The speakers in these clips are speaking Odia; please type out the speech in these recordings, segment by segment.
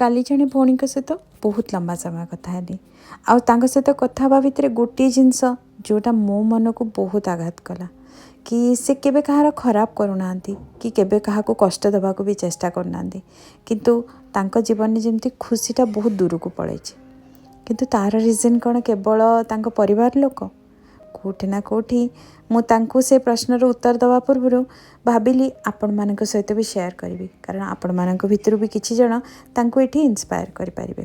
କାଲି ଜଣେ ଭଉଣୀଙ୍କ ସହିତ ବହୁତ ଲମ୍ବା ସମୟ କଥା ହେଲି ଆଉ ତାଙ୍କ ସହିତ କଥା ହେବା ଭିତରେ ଗୋଟିଏ ଜିନିଷ ଯେଉଁଟା ମୋ ମନକୁ ବହୁତ ଆଘାତ କଲା କି ସେ କେବେ କାହାର ଖରାପ କରୁନାହାନ୍ତି କି କେବେ କାହାକୁ କଷ୍ଟ ଦେବାକୁ ବି ଚେଷ୍ଟା କରୁନାହାନ୍ତି, କିନ୍ତୁ ତାଙ୍କ ଜୀବନରେ ଯେମିତି ଖୁସିଟା ବହୁତ ଦୂରକୁ ପଳେଇଛି। କିନ୍ତୁ ତା'ର ରିଜନ୍ କ'ଣ କେବଳ ତାଙ୍କ ପରିବାର ଲୋକ? କେଉଁଠି ନା କେଉଁଠି ମୁଁ ତାଙ୍କୁ ସେ ପ୍ରଶ୍ନର ଉତ୍ତର ଦେବା ପୂର୍ବରୁ ଭାବିଲି ଆପଣମାନଙ୍କ ସହିତ ବି ସେୟାର କରିବି, କାରଣ ଆପଣମାନଙ୍କ ଭିତରୁ ବି କିଛି ଜଣ ତାଙ୍କୁ ଏଠି ଇନ୍ସପାୟାର କରିପାରିବେ।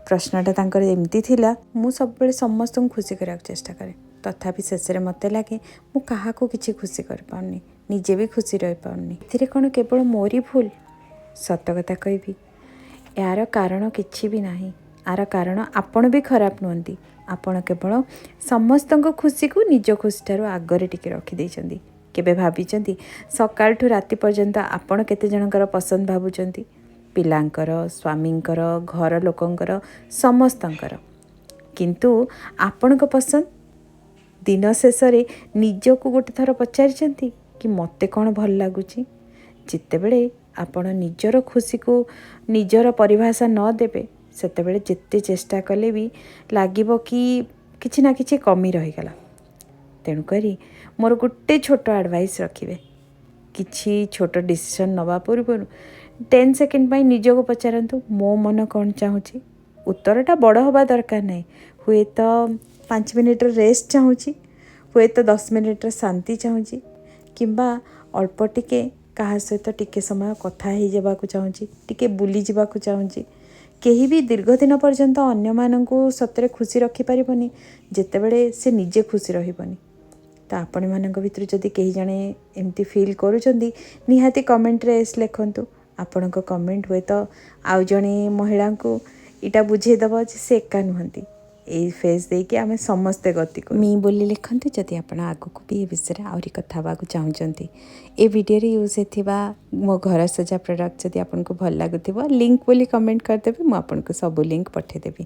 ପ୍ରଶ୍ନଟା ତାଙ୍କର ଏମିତି ଥିଲା, ମୁଁ ସବୁବେଳେ ସମସ୍ତଙ୍କୁ ଖୁସି କରିବାକୁ ଚେଷ୍ଟା କରେ, ତଥାପି ଶେଷରେ ମୋତେ ଲାଗେ ମୁଁ କାହାକୁ କିଛି ଖୁସି କରିପାରୁନି, ନିଜେ ବି ଖୁସି ରହିପାରୁନି। ଏଥିରେ କ'ଣ କେବଳ ମୋରି ଭୁଲ? ସତ କଥା କହିବି, ଏହାର କାରଣ କିଛି ବି ନାହିଁ। ଆର କାରଣ ଆପଣ ବି ଖରାପ ନୁହନ୍ତି। ଆପଣ କେବଳ ସମସ୍ତଙ୍କ ଖୁସିକୁ ନିଜ ଖୁସିଠାରୁ ଆଗରେ ଟିକେ ରଖିଦେଇଛନ୍ତି। କେବେ ଭାବିଛନ୍ତି ସକାଳଠୁ ରାତି ପର୍ଯ୍ୟନ୍ତ ଆପଣ କେତେ ଜଣଙ୍କର ପସନ୍ଦ ଭାବୁଛନ୍ତି? ପିଲାଙ୍କର, ସ୍ୱାମୀଙ୍କର, ଘର ଲୋକଙ୍କର, ସମସ୍ତଙ୍କର। କିନ୍ତୁ ଆପଣଙ୍କ ପସନ୍ଦ ଦିନ ଶେଷରେ ନିଜକୁ ଗୋଟେ ଥର ପଚାରିଛନ୍ତି କି ମୋତେ କ'ଣ ଭଲ ଲାଗୁଛି? ଯେତେବେଳେ ଆପଣ ନିଜର ଖୁସିକୁ ନିଜର ପରିଭାଷା ନ ଦେବେ, ସେତେବେଳେ ଯେତେ ଚେଷ୍ଟା କଲେ ବି ଲାଗିବ କି କିଛି ନା କିଛି କମି ରହିଗଲା। ତେଣୁକରି ମୋର ଗୋଟେ ଛୋଟ ଆଡ଼ଭାଇସ୍ ରଖିବେ, କିଛି ଛୋଟ ଡିସିସନ୍ ନେବା ପୂର୍ବରୁ 10 ସେକେଣ୍ଡ ପାଇଁ ନିଜକୁ ପଚାରନ୍ତୁ, ମୋ ମନ କ'ଣ ଚାହୁଁଛି? ଉତ୍ତରଟା ବଡ଼ ହେବା ଦରକାର ନାହିଁ। ହୁଏତ 5 ମିନିଟ୍ର ରେଷ୍ଟ ଚାହୁଁଛି, ହୁଏତ 10 ମିନିଟ୍ର ଶାନ୍ତି ଚାହୁଁଛି, କିମ୍ବା ଅଳ୍ପ ଟିକେ କାହା ସହିତ ଟିକେ ସମୟ କଥା ହେଇଯିବାକୁ ଚାହୁଁଛି, ଟିକେ ବୁଲିଯିବାକୁ ଚାହୁଁଛି। କେହି ବି ଦୀର୍ଘ ଦିନ ପର୍ଯ୍ୟନ୍ତ ଅନ୍ୟମାନଙ୍କୁ ସତରେ ଖୁସି ରଖିପାରିବନି, ଯେତେବେଳେ ସେ ନିଜେ ଖୁସି ରହିବନି। ତ ଆପଣମାନଙ୍କ ଭିତରୁ ଯଦି କେହି ଜଣେ ଏମିତି ଫିଲ୍ କରୁଛନ୍ତି, ନିହାତି କମେଣ୍ଟରେ ଏସ୍ ଲେଖନ୍ତୁ। ଆପଣଙ୍କ କମେଣ୍ଟ ହୁଏତ ଆଉ ଜଣେ ମହିଳାଙ୍କୁ ଏଇଟା ବୁଝେଇଦେବ ଯେ ସେ ଏକା ନୁହନ୍ତି, ଏଇ ଫେଜ୍ ଦେଇକି ଆମେ ସମସ୍ତେ ଗତି କରୁ। ମି ବୋଲି ଲେଖନ୍ତୁ ଯଦି ଆପଣ ଆଗକୁ ବି ଏ ବିଷୟରେ ଆହୁରି କଥା ହେବାକୁ ଚାହୁଁଛନ୍ତି। ଏ ଭିଡ଼ିଓରେ ୟୁଜ୍ ହେଇଥିବା ମୋ ଘର ସଜା ପ୍ରଡ଼କ୍ଟ ଯଦି ଆପଣଙ୍କୁ ଭଲ ଲାଗୁଥିବ, ଲିଙ୍କ୍ ବୋଲି କମେଣ୍ଟ କରିଦେବେ, ମୁଁ ଆପଣଙ୍କୁ ସବୁ ଲିଙ୍କ୍ ପଠାଇଦେବି।